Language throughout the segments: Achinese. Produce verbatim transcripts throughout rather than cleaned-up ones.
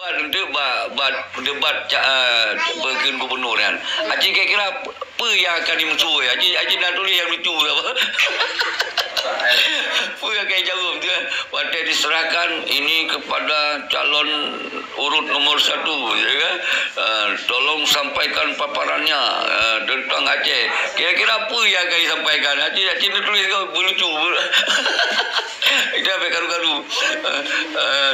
Debat, debat, debat, ca-, ah, peue kheun gubernur nyan. Aci kira-kira peue nyang akan dimusuhi? Aci, aci na tuléh nyang lucu apa? Peue nyang akan jaweueb tu kan? Watèe diserahkan ini kepada calon urut nomor satu, ya kan? Ah, tolong sampaikan paparannya, ah, tentang Aceh. Kira-kira peue nyang akan disampaikan? Aci, aci na tuléh ke lucu? Itu sampai karu-karu. Ah, ah,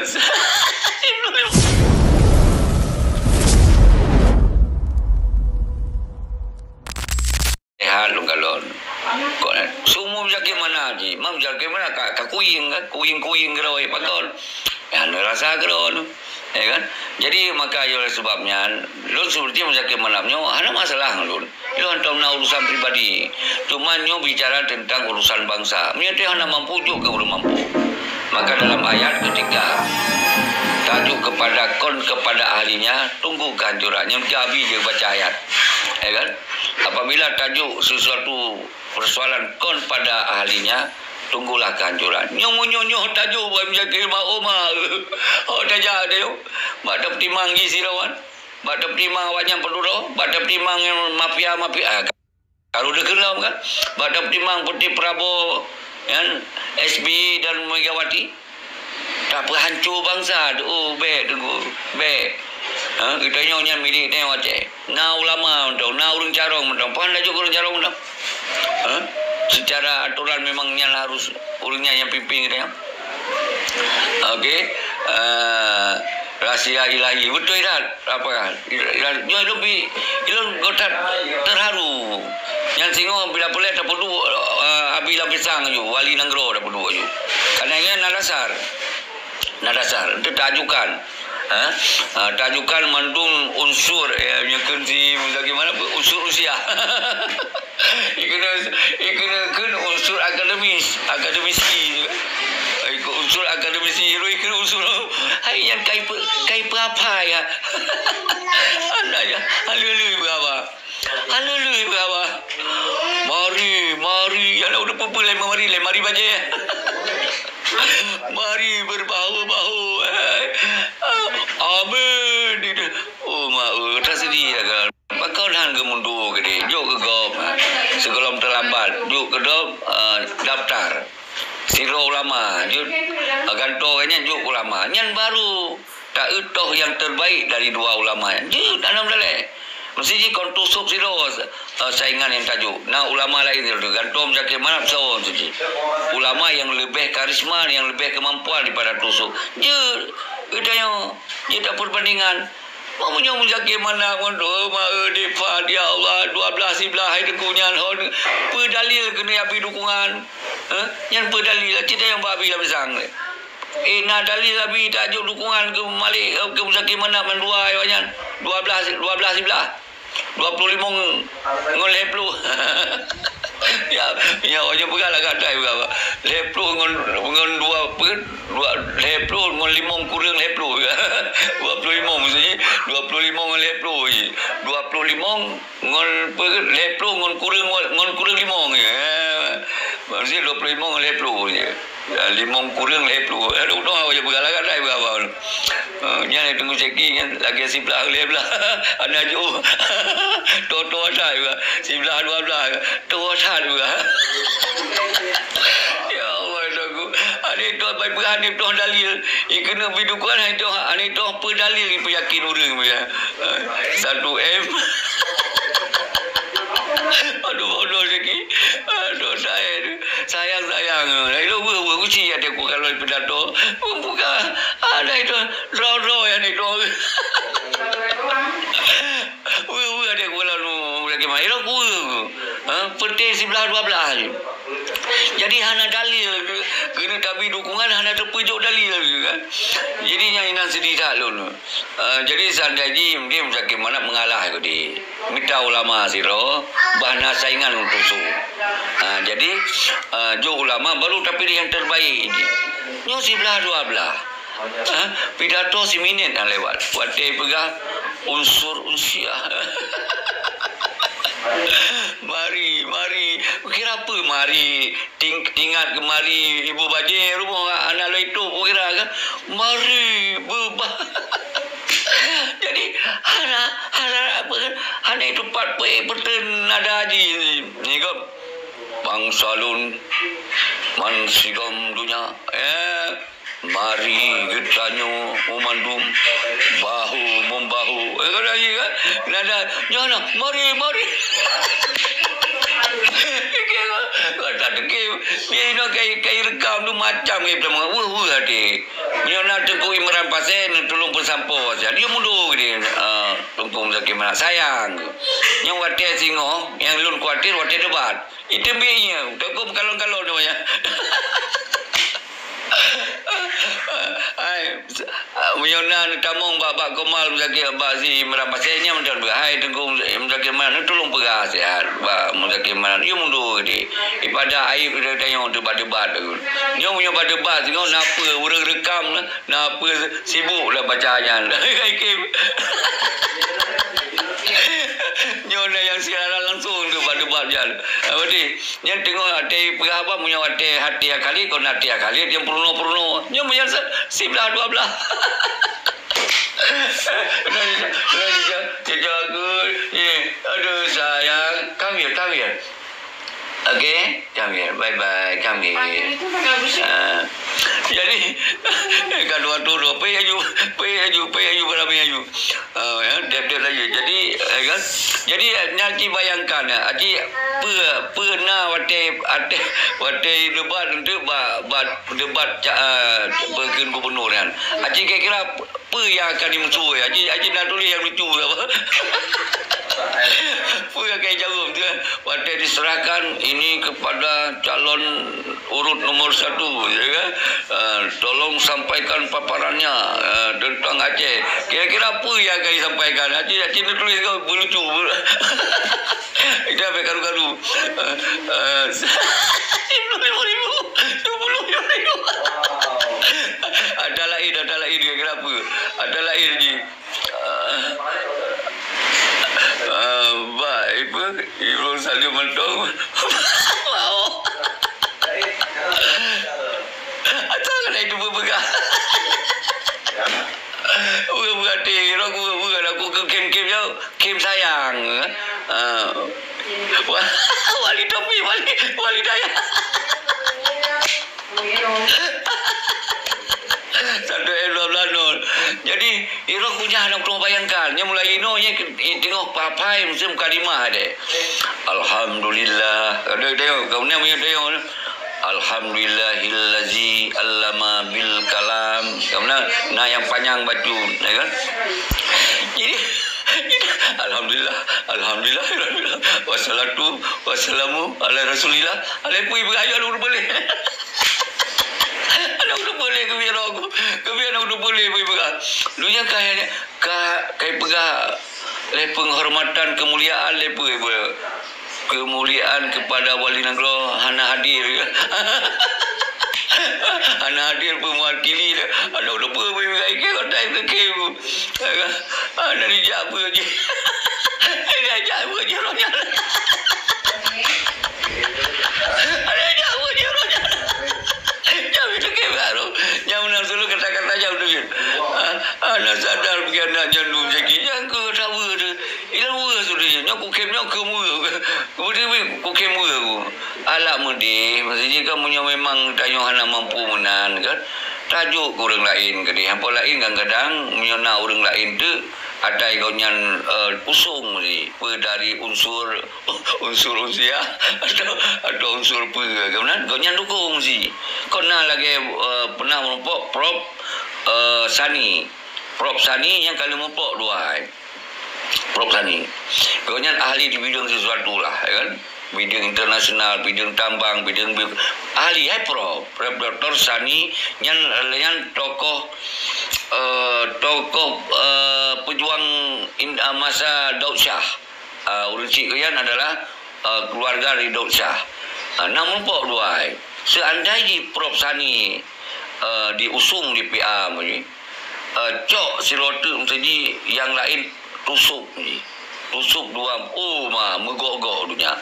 Sehat lôn kalon. Kok, eh, semua Muzakir Manaf jih. Mam Muzakir Manaf ka, ka kuyeng kan? Kuyeng-kuyeng keudroe pakon. Ya, neu rasa keudroe. Ya kan? Jadi, maka oleh sebab nyan, lôn seperti Muzakir Manaf nyoe, hana masalah ngon lôn. Nyoe hantom na urusan pribadi. Cuma nyoe bicara tentang urusan bangsa. Meunyoe teuh hana mampu, jok keu ureueng mampu. Maka dalam ayat ketiga, tajuk kepada kon kepada ahlinya, tunggu kehancuran. Nyang keu Abi je baca ayat. Ya kan? Apabila tajuk sesuatu persoalan kon pada ahlinya, tunggulah kehancuran. Nyoe, nyoe, nyoe tajuk buat menjadi mak oma. Oh, tajak dia. Mak dah timang gi sirawan. Bak teupeudimang awaknyan peuduro, bak teupeudimang ngon mafia-mafia, ah, karu deukeue lom kan. Bak teupeudimang peuti Prabowo, nyan S B Y dan Megawati. Tapeuhanco bansa, oh, bèk teungku, bèk. Ha, geutanyoe nyan milék tanyoe watèe. Na ulama mantong, na ureueng carông mantong. Pahan laju ureueng carông mantong. Ha? Secara aturan memang nyan harus ureueng nyan nyang pimpin geutanyoe. Okey. Eh, rahsia ilahi. Beutôi that. Apa kan? Ila-, ila-, nyoe ilôn pi, ilôn geuh that terharu. Nyan singoh bila peureulèe tapeuduek, eh, Abi Lam Pisang aju, wali nanggroe tapeuduek aju. Karena nyan na dasar. Na dasar. Untuk tajukan. Ha? Ah, tajukan mandum unsur, ya, nyeukheun si, bagaimana, unsur usia. Ikena, ikena kheun unsur akademis, akademisi. Ikut unsur akademisi, ikut unsur. Hai, nyan kai pe-, kai peurapa, ya. Anak, ya. Haleluya, berapa? Haleluya, berapa? Mari, mari. Ya Allah, udah peupeue lé mari, lé mari bajèe. Mari berbahu-bahu. Amin. Oh, mak, oh, tak sedih lah kan. Pakon han geumundur keudéh, jok keu gob, ha. Sigohlom teulambat, jok keu gob, eh, daftar. Sidroe ulama, jeuet, eh, gantoe nyan jok ulama. Nyan baru taeu toh nyang terbaik dari dua ulama nyan. Jeuet, hana meudalèh. Meusti jih kon tusôb sidroe, eh, saingan nyang tajok. Na ulama laén, gantoe Muzakir Manaf soe meusti jih. Ulama nyang leubeh karisma, nyang leubeh keumampuan daripada tusôb. Jeuet, geutanyoe, jeuet tapeubandingan. Meunyoe Muzakir Manaf ngon, oh, ma, eh, Dek Fad, ya Allah, dua blah siblah hai teungku nyan hon. Peue dalil keuneuk Abi dukungan? Heh? Nyan peue dalil? Cit nyang bak Abi Lam Pisang. Eh, na dalil Abi tajok dukungan keu Malik, eh, keu Muzakir Manaf mandua awak nyan. Dua blah, dua blah siblah. Dua puluh limong ngon lhèe ploh. Ya, ya, awak nyan peugah lah gatai peugah. Lhèe ploh ngon, ngon dua, peue, dua, lhèe ploh ngon limong kureueng lhèe ploh. Dua puluh limong maksud jih, dua puluh limong ngon lhèe ploh jih. Dua puluh limong ngon pe-, lhèe ploh ngon kureueng wa-, ngon kureueng limong jih. Ha. Maksud jih dua puluh limong ngon lhèe ploh jih. Ya, limong kureueng lhèe ploh. Aduh, dong awak nyan peugah lah gatai peugah. Eh, nyan teungku Syeki nyan lagèe siblah lhèe blah. Hana jok. Toh-toh that juga. Siblah dua blah. Toh that juga. Ya Allah, ya Tuhanku. Aneuk toh bai peugah aneuk toh dalil. Ikeuneuk bi dukungan aneuk toh, aneuk toh peue dalil ipeuyakin ureueng ya. Eh, satu M. Aduh, bodoh Syeki. Aduh, saya tu. Sayang-sayang. Ilôn weueh-weueh uci até ku kalau pidato. Buka. Ada itu. Droe-droe nyang itu. Weueh-weueh até ku kalau nu lagi mai. Ilôn weueh. Ha, peuté siblah dua blah je. Jadi hana dalil. Keuneuk tabi dukungan hana teupeujok dalil kan. Jadi nyan inan sedih that lôn. Ah, jadi seandai jih mungkin Muzakir Manaf mengalah ke di mita ulama sidroe, bah na saingan untuk su. Ah, jadi, ah, jok ulama baru tapilih yang terbaik jih. Nyoe siblah dua blah. Ah, pidato siminit na lewat. Watèe peugah unsur unsia. Mari, mari. Kira apa mari? Ting-, tingat keu mari ibu bajèe rumoh aneuk lôn itu, peue kira kan? Mari beubah. Nah, itu pat peuék peuteun nada jih. Ni kan, bangsa lôn, man sigom donya. Eh, mari geutanyoe meumandum bahu membahu. Eh, kan lagi kan? Nada, nyoe nah, mari, mari. Kata deke, dia ina kai, kai rekam tu macam ke, macam weuh-weuh hati. Nyoe na Teungku Imran Pasé, neutulông peusampoe siat. Dia mundur ke dia. Ah. Teungku Muzakir Manaf, sayang. Nyang watèe singoh, nyang lôn khawatir watèe debat. Iteubiet nyan, Teungku meukalon-kalon nyoe nyan. Hai, meunyoe na neutamong bak, bak Komal Muzakir, bak si Imran Pasé nyan mantong beuh. Hai Teungku Muzakir Manaf, neutulông peugah siat bak Muzakir Manaf. Yue mundur di. Ipada aib tanyoe teuh bak debat. Nyoe meunyoe bak debat, singoh na peue ureueng rekam na. Na peue sibuk lah baca nyan. Hakim. Nyoe na nyang siaran langsung tu bak debat nyan. Apa ni? Nyan teungoh até peugah apa, meunyoe até, até Khalid, kon até Khalid nyang peurunoe-peurunoe. Nyoe meunyoe se-, siblah dua blah. Aduh, sayang. Kawin, kawin. Oke, Kamil, bye bye, Kamil. Panggil itu pakai besi. Ah, jadi, gaduh atu dua, pei aju, pei aju, pei aju, beramai aju. Ah, ya, dep-dep laju. Jadi, eh, kan? Jadi, nyan ci bayangkan, ya, aci peue, peue na watèe, watèe, watèe debat untuk ba, ba debat ca-, ah, peukeun gubernur kan. Aci kira-kira Peue nyang akan jimusoe? Aji, aji na tuléh nyang lucu tu apa? Peue nyang akan jijaweueb tu, eh? Watèe diserahkan ini kepada calon urut nomor satu, ya kan? Ah, tolong sampaikan paparannya, ah, tentang Aceh. Kira-kira peue nyang akan disampaikan? Aji, aji na tuléh tu beulucu. Itu sampai karu-karu. Ah, ah, sepuluh ribu, dua puluh ribu. Ada lain, ada lain, kira-kira apa? Ada lain lagi. Ah, ah, bah, apa? Ibu Salim mantong. Wow. Asal kena itu berpegang. Bukan berarti, aku, bukan aku ke kem-kem jauh. Kim sayang, eh? Ah. Wali Topi, wali, wali dayah. Satu M dua belas nol. Jadi, iro kunyah nak tengok bayangkan. Nya mulai ino, nya ke-, eh, tengok papai musim kalimah deh. Alhamdulillah. Ada tengok, kau ni punya tengok. Alhamdulillahillazi allama bil kalam. Kamu na, na yang panjang baju, ya kan? Jadi, alhamdulillah, alhamdulillah, alhamdulillah. Wassalatu wassalamu ala Rasulillah. Alai pui berayu ada urut boleh. Ada urut boleh ke biar aku. Ke biar ada urut boleh pui berah. Lu yang kaya ni, ka, kai peugah lé penghormatan kemuliaan lé pui, pui. Kemuliaan kepada wali nanggroe hana hadir. Hana hadir pemewakili dia. Ada ureueng peue, peue, peue, peue, peue, peue, peue, peue. Ada dijak peue je. Dijak peue je roh nyan. Ada dijak peue je roh nyan. Jam itu ke baru. Jam enam sulu kata-kata jam tujuh. Ah, ah, nak sadar pergi anak jam dua sakit. Yang ke tak tu. Ilang ureueng sudah je. Nyoe kukem nyoe kem ureueng. Kemudian weh, kukem ureueng ku. Alah meudeh, maksud jih kan meunyoe memang tanyoe hana mampu meunan kan, tajok keu ureueng laén keudeh. Amphon laén kadang-kadang meunyoe na ureueng laén teuk, atai gobnyan, eh, usung si, peue dari unsur, unsur unsia atau, atau unsur peue, kan, gobnyan dukung si. Kon na lagèe, eh, pernah meurumpok Prof, eh, Sani. Prof Sani nyang ka lheueh meurumpok dua ai. Prof Sani. Gobnyan ahli di bidang sesuatu lah, ya kan? Bidang internasional, bidang tambang, bidang bi-, ahli, hai Prof. Prof Doktor Sani nyan, nyan tokoh, eh, tokoh, eh, pejuang in-, ah, masa Daud Shah. Ah, ureueng chik gobnyan adalah, ah, keluarga dari Daud Shah. Ah, na meurumpok dua ai. Seandai jih Prof Sani, ah, diusung di P A meuji, eh, cok sidroe teuk meusaji nyang laén tusok ji. Tusok dua, oh, ma, meugok-gok donya.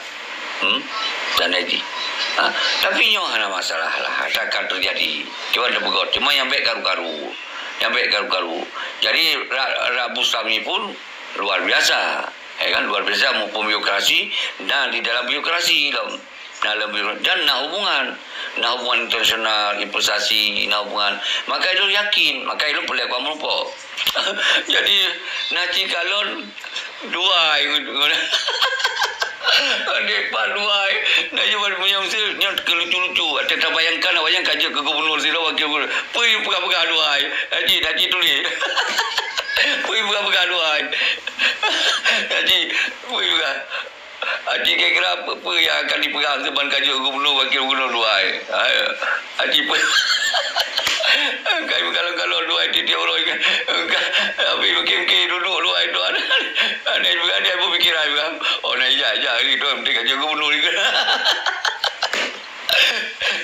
Hmm? Dan haji. Ha? Tapi nyoe hana masalah lah. Takkan terjadi. Cuma ada beugok. Cuma nyang bèk karu-karu. Nyang bèk karu-karu. Jadi, Ra-, Ra Bustami pun luar biasa. Ya kan, luar biasa muphom birokrasi, na di dalam birokrasi lom. Na lam birokrasi, dan na hubungan. Na hubungan internasional, investasi, na hubungan. Maka ilôn yakin, maka ilôn peureulèe kamoe meureumpok. Jadi, na cit kalon, dua ai. Aneuk pat dua ai. Na, nyoe bak meunyoe meusti, nyoe keu lucu-lucu. Watèe tabayangkan, awaknyan ka jeuet keu gubernur sidroe, wakil gubernur. Peue peugah-peugah dua ai. Haji, haji tuléh. Peue peugah-peugah dua ai. Haji, peue peugah. Haji kira-kira peue, peue nyang akan dipeugah, saban ka jeuet gubernur, wakil gubernur dua ai. Hai, haji peue. Kayu kalon-kalon dua ai tiep-tiep uroe kan. Tapi mungkin-mungkin duduk dua ai tuan. Aneh juga dia berpikiran juga. Oh, na ijak-ijak hari tu, mesti ka jeuet gubernur juga.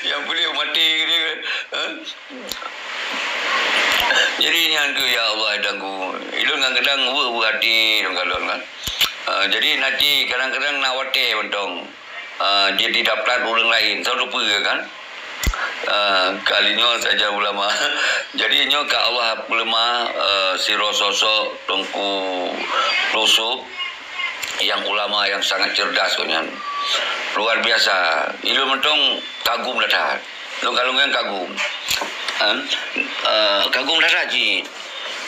Yang boleh mati dia. Ha? Jadi nyan keuh, ya Allah, Tuhanku. Ilôn kadang-kadang weueh-weueh até lôn kalon kan. Ah, jadi na cit kadang-kadang na watèe mantong. Ah, jadi daftar ureueng laén, soe teupeue kan. Ah, kali nyoe saja ulama. Jadi nyoe ka Allah peuleumah, eh, sidroe sosok Teungku Yusuf. Yang ulama yang sangat cerdas gobnyan. Luar biasa. Ilôn mantong kagum that-that. Lôn kalon nyan kagum. Kan? Eh, kagum that-that cit.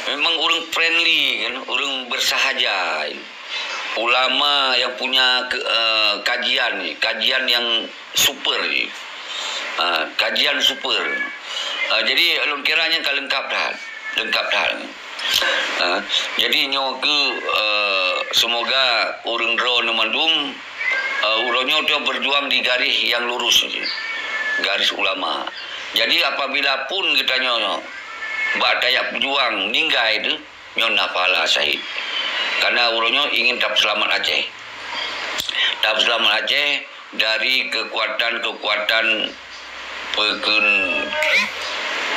Memang ureueng friendly kan, ureueng bersahaja. Ulama yang punya ke-, eh, kajian, kajian yang super. Ah, kajian super. Ah, jadi lôn kira nyan ka leungkap that. Leungkap that. Ah, jadi nyoe keuh, eh, semoga ureueng droeneuh mandum, eh, uroe nyoe tu berjuang di garis yang lurus, garis ulama. Jadi apabila pun geutanyoe bak tajak peujuang ninggai tu, nyoe na pahala syahid. Karena uroe nyoe ingin tapeuseulamat Aceh. Tapeuseulamat Aceh dari kekuatan-kekuatan peukön-,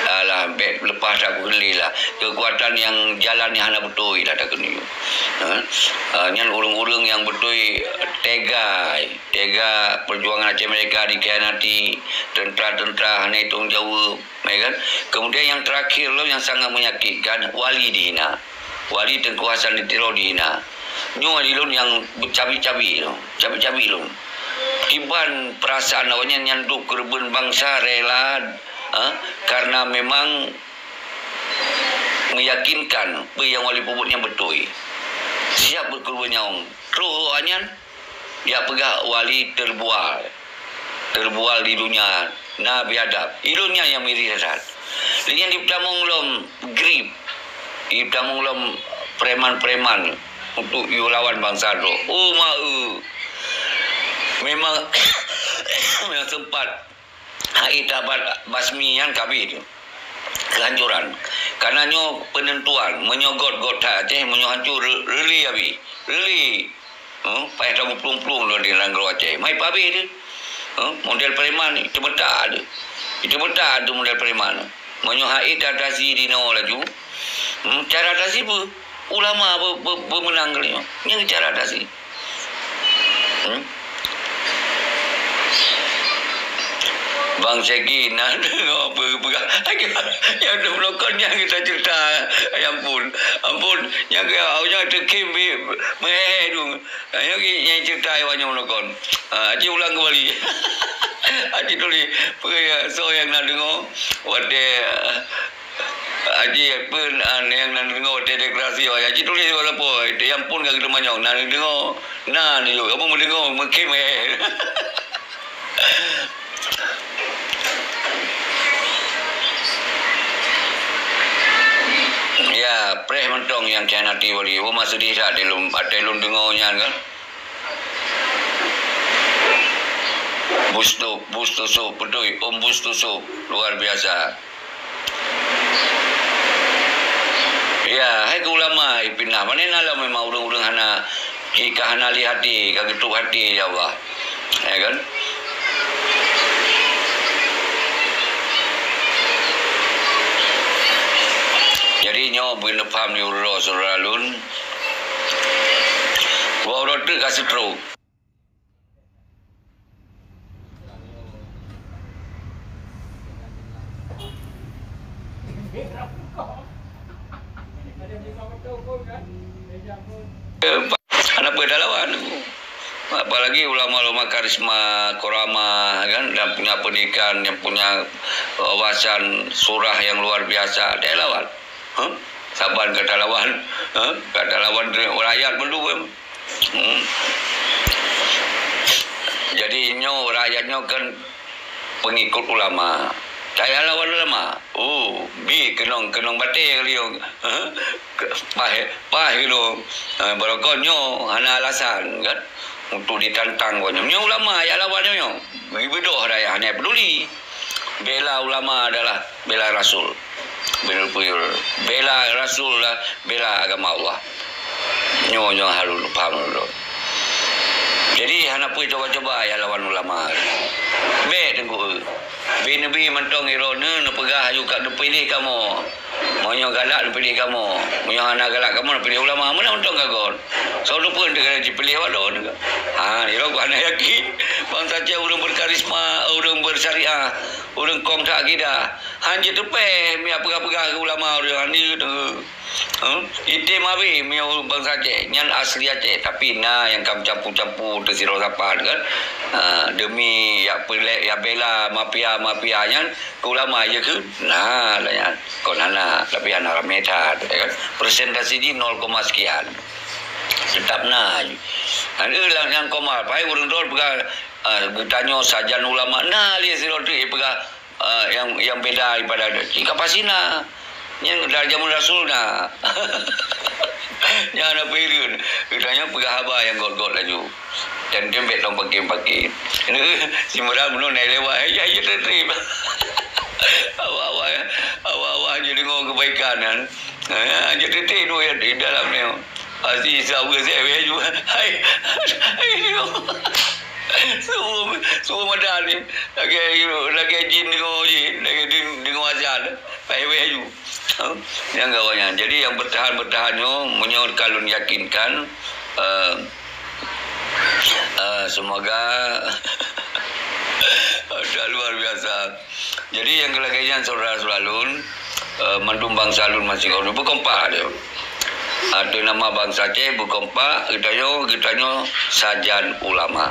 alah, bèk leupah that keukeulileh lah. Kekuatan yang jalan yang hana beutôi lah takheun nyoe. Ha? Ah, nyan ureueng-ureueng yang beutôi tega, tega perjuangan Aceh Merdeka dikhianati, tentara-tentara hana itong jaweueb. Ya kan? Kemudian yang terakhir lom yang sangat menyakitkan, wali dihina. Wali Teungku Hasan di Tiro dihina. Nyoe di lôn nyang cabik-cabik lôn, cabik-cabik lôn. Kiban perasaan awaknyan nyang duek keureubeuen bansa rela, ha, karena memang meyakinkan peue nyang wali peubuet nyan beutôi. Siap beukeureubeuen nyawöng. Troh awaknyan, jak peugah wali terbual. Terbual di dunia, na biadab. Ilôn nyan nyang miréh that. Lé nyan jipeutamong lom grip. Jipeutamong lom preman-preman untuk yue lawan bansa droe. Oh, ma-, eu. Memang, memang sempat hai tabat basmi nyan ka abéh tu. Kehancuran. Karena nyoe penentuan, meunyoe göt, göt that Aceh, meunyoe hancô, re-, reulée abéh. Reulée. Huh? Payah tamuplong-plong lôn di nanggroe Aceh. Mai pabéh tu. Huh? Model preman ni, teumeutak tu. Teumeutak tu model preman. Meunyoe hai atasi dinoe laju. Hmm, cara atasi peue? Ulama be-, be-, beumeunang kali nyoe. Nyan cara atasi. Hmm? Bang Syeki na deungoe peue peugah. Nyang dum lokon nyang kita cerita. Ya ampun. Ampun. Nyang ke, nyang teukim bi-, meuhehe dum. Nyoe nyang cerita awak nyoe lokon. Ah, Haji ulang kembali. Haji tuléh, peue ya, soe nyang na deungoe, watèe, ah, Haji pun, ah, nyang na deungoe watèe deklarasi, oh, Haji tuléh di bawah lapoe, nyang pun ka geuteumanyong, na deungoe, na deungoe, kamoe meudeungoe, meukhém, eh. Ya, preh mantong nyang khianati wali. Oh, ma seudeh that di lôn, watèe lôn deungoe nyan kan. Bustusuf, Bustusuf, beutôi, Om Bustusuf, luar biasa. Ya, hai keu ulama, ipinah. Pane na lom memang ureueng-ureueng hana, ka hana lé até, ka geutuek até, ya Allah. Ya kan? Jadi, nyoe beuneuk paham di uroe syedara lôn. Dua uroe teuk ka stroke. Hana Peue talawan? Apalagi ulama-ulama karisma, karomah, kan, dan punya pendidikan, yang punya wawasan surah yang luar biasa, dia lawan. Huh? Saban ka talawan, huh? Ka talawan rakyat mandum, kan? Hmm. Jadi, nyoe rakyat nyoe kan pengikut ulama. Saya lawan ulama. Oh, bi keunong, keunong batée kali nyoe. Paih, paih keunong. Ha, barokon nyoe hana alasan, kan, untuk ditantang ngon nyoe. Nyoe ulama jak lawan nyoe. Beudôh dah, hana peduli. Bela ulama adalah bela Rasul. Bener-bener bela Rasul lah, bela agama Allah. Nyoe nyang harus paham dulu. Jadi, hana peue cuba-cuba jak lawan ulama. Bèk teungku. Bi neubi mantong droeneuh neupeugah, "Ayu ka neupiléh kamoe. Meunyoe galak neupiléh kamoe. Meunyoe hana galak kamoe neupiléh ulama." Meunan mantong ka kon. Soe teupeue teuka jipiléh walon. Ha, nyoe hana yakin. Bansa Aceh ureueng berkarisma, ureueng bersyariah, ureueng kong that akidah. Han jeuet teupèh, meupeugah-peugah keu ulama ureueng han jeuet. Hmm? Item habéh meunyoe bansa Aceh, nyan asli Aceh, tapi na nyang ka meucampu-campu teuh sidroe sapat kan. Ha, demi jak peulé-, jak bela mafia-mafia nyan, keu ulama jeuet keu? Na lah nyan. Kon hana, tapi hana ramé that, ya kan. Persentase jih nol koma sekian. Tetap na. Kan, eh, lah nyang koma, pai ureueng droe peugah, ah, geutanyoe sajan ulama, na lé sidroe teuh peugah, ah, nyang, nyang beda daripada nyan. Cit ka pasti na. Nyan dari jameun Rasul na. Nyan hana peue hireuen. Geutanyoe peugah haba nyang göt-göt laju. Dan teuh bèk lom paki-paki. Si Meurat bunoe na lewat, ya, ya, trép-trép. Awak-awak, awak-awak jideungoe keubaikan nyan. Ya, trép-trép dua ya di dalam nyoe. Pasti saweue sép laju. Hai, hai, hai, nyoe. Suruh, suruh madan ni. Lagèe, lagèe jin deungoe jin, lagèe jin deungoe azan. Pai wéh aju. Ha? Nyang gawat nyan. Jadi, nyang bertahan-bertahan nyoe, meunyoe ka lôn yakinkan, eh, eh, semoga dah luar biasa. Jadi, nyang keu lagèe nyan, saudara-saudara lôn, eh, mandum bansa lôn masyarakat lôn, beukompak dia. Ateueh nama bansa Aceh, beukompak, geutanyoe, geutanyoe sajan ulama.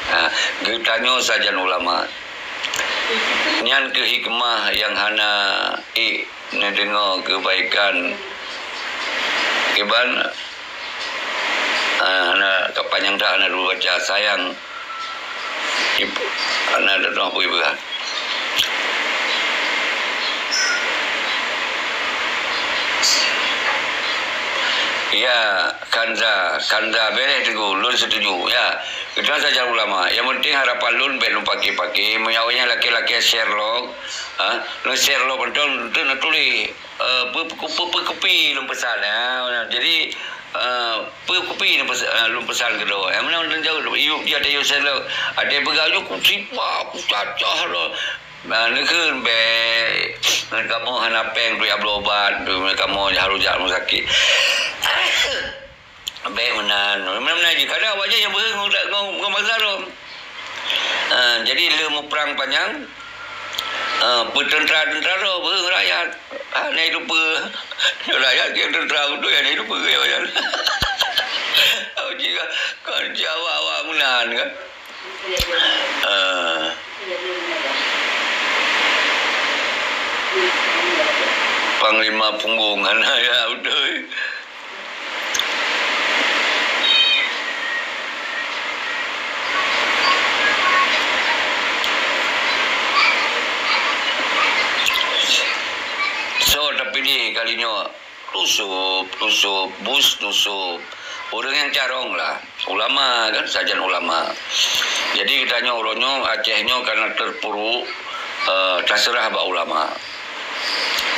Ha, geutanyoe sajan ulama. Nyan keuh hikmah nyang hana ék neudeungoe keubaikan. Kiban, ah, hana ka panyang that hana lôn baca, sayang. Ip-, hana teuh peue ipeugah. Ya, Kanza, Kanza, bèrèh Teungku, lôn setuju. Ya, geutanyoe sajan ulama. Nyang penting harapan lôn bèk lôn pake-pake. Meunyoe awaknyan lakèe-lakèe Sherlock, ha, lôn Sherlock mantong, tu neutuléh, eh, peu-, peu-, peu-, peu kupi lôn peusan, ha. Jadi, eh, peu kupi lôn peusan, eh, lôn peusan keudroe. Nyang meunan lôn jaweueb, yub, dia ada yub Sherlock. Ada peugah, "Yub, ku sipa, ku cacah dah." Nah, neukheun bèk. Ngon kamoe hana péng, duit jak bloe ubat, duit kamoe harôh jak rumoh sakét. Bèk meunan. Meunan-meunan jih. Kadang awaknyan nyang beuhe ngon, ngon, ngon bansa droe. Ah, jadi le muprang panyang, ah, peuteuntra-teuntra droe beuhe ngon rakyat. Ah, na teupeue. Rakyat nyang teuntra beutôi, na teupeue, ya, ya. Awak jih kan, kan awak-awak meunan kan. Eh, Panglima Punggong, hana ya beutôi. Soe tapiléh kali nyoe? Tusôb, tusôb, bus tusôb. Ureueng nyang carông lah. Ulama kan, sajan ulama. Jadi geutanyoe uroe nyoe, Aceh nyoe karena terpuruk, eh, taseurah bak ulama.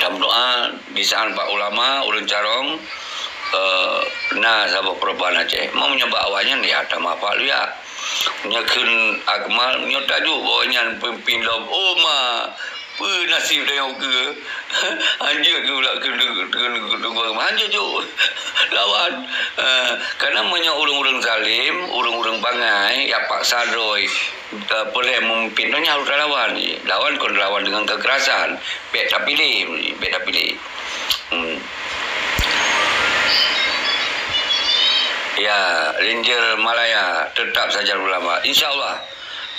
Tameudoa disaat bak ulama, ureueng carông, eh, na saboh perubahan Aceh. Meunyoe bak awaknyan, ya, tamah pahlu ya. Nyoe kheun Akmal, nyoe tajok gobnyan pimpin lom. Oh, ma, peue naseb tanyoe keu? Hanjeuet keu ulah keu, keu, keu, keu, hanjeuet jok lawan. Eh, karena meunyoe ureueng-ureueng zalim, ureueng-ureueng bangai, ya paksa droe, eh, peureulèe meumimpin, nyoe harôh talawan. Lawan kon lawan dengan kekerasan. Bèk tapiléh, bèk tapiléh. Hmm. Ya, Ranger Malaya tetap saja ulama. Insya Allah,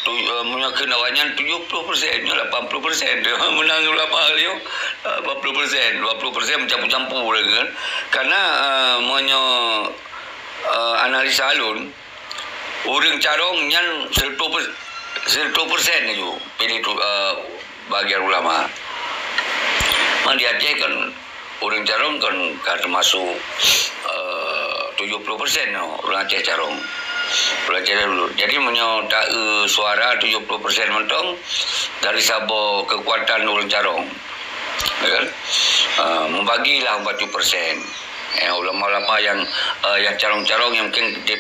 tu, eh, meunyoe kheun awaknyan tujuh puluh persen, nyoe lapan puluh persen tu menang ulama beliau. Lapan puluh persen, dua puluh persen mencampur-campur lagi kan. Karena, eh, meunyoe, eh, analisa alun, ureuëng carông nyan seratus persen, seratus persen laju pilih tu, eh, bagian ulama. Memang di Aceh kan ureuëng carông kan ka termasuk, eh, tujuh puluh persen ureuëng Aceh carông. Ureuëng Aceh dulu. Jadi meunyoe taeu suara tujuh puluh persen mantong dari saboh kekuatan ureuëng carông. Ya kan? Eh, membagilah empat puluh persen. Eh, ulama-ulama yang, eh, yang carông-carông yang mungkin di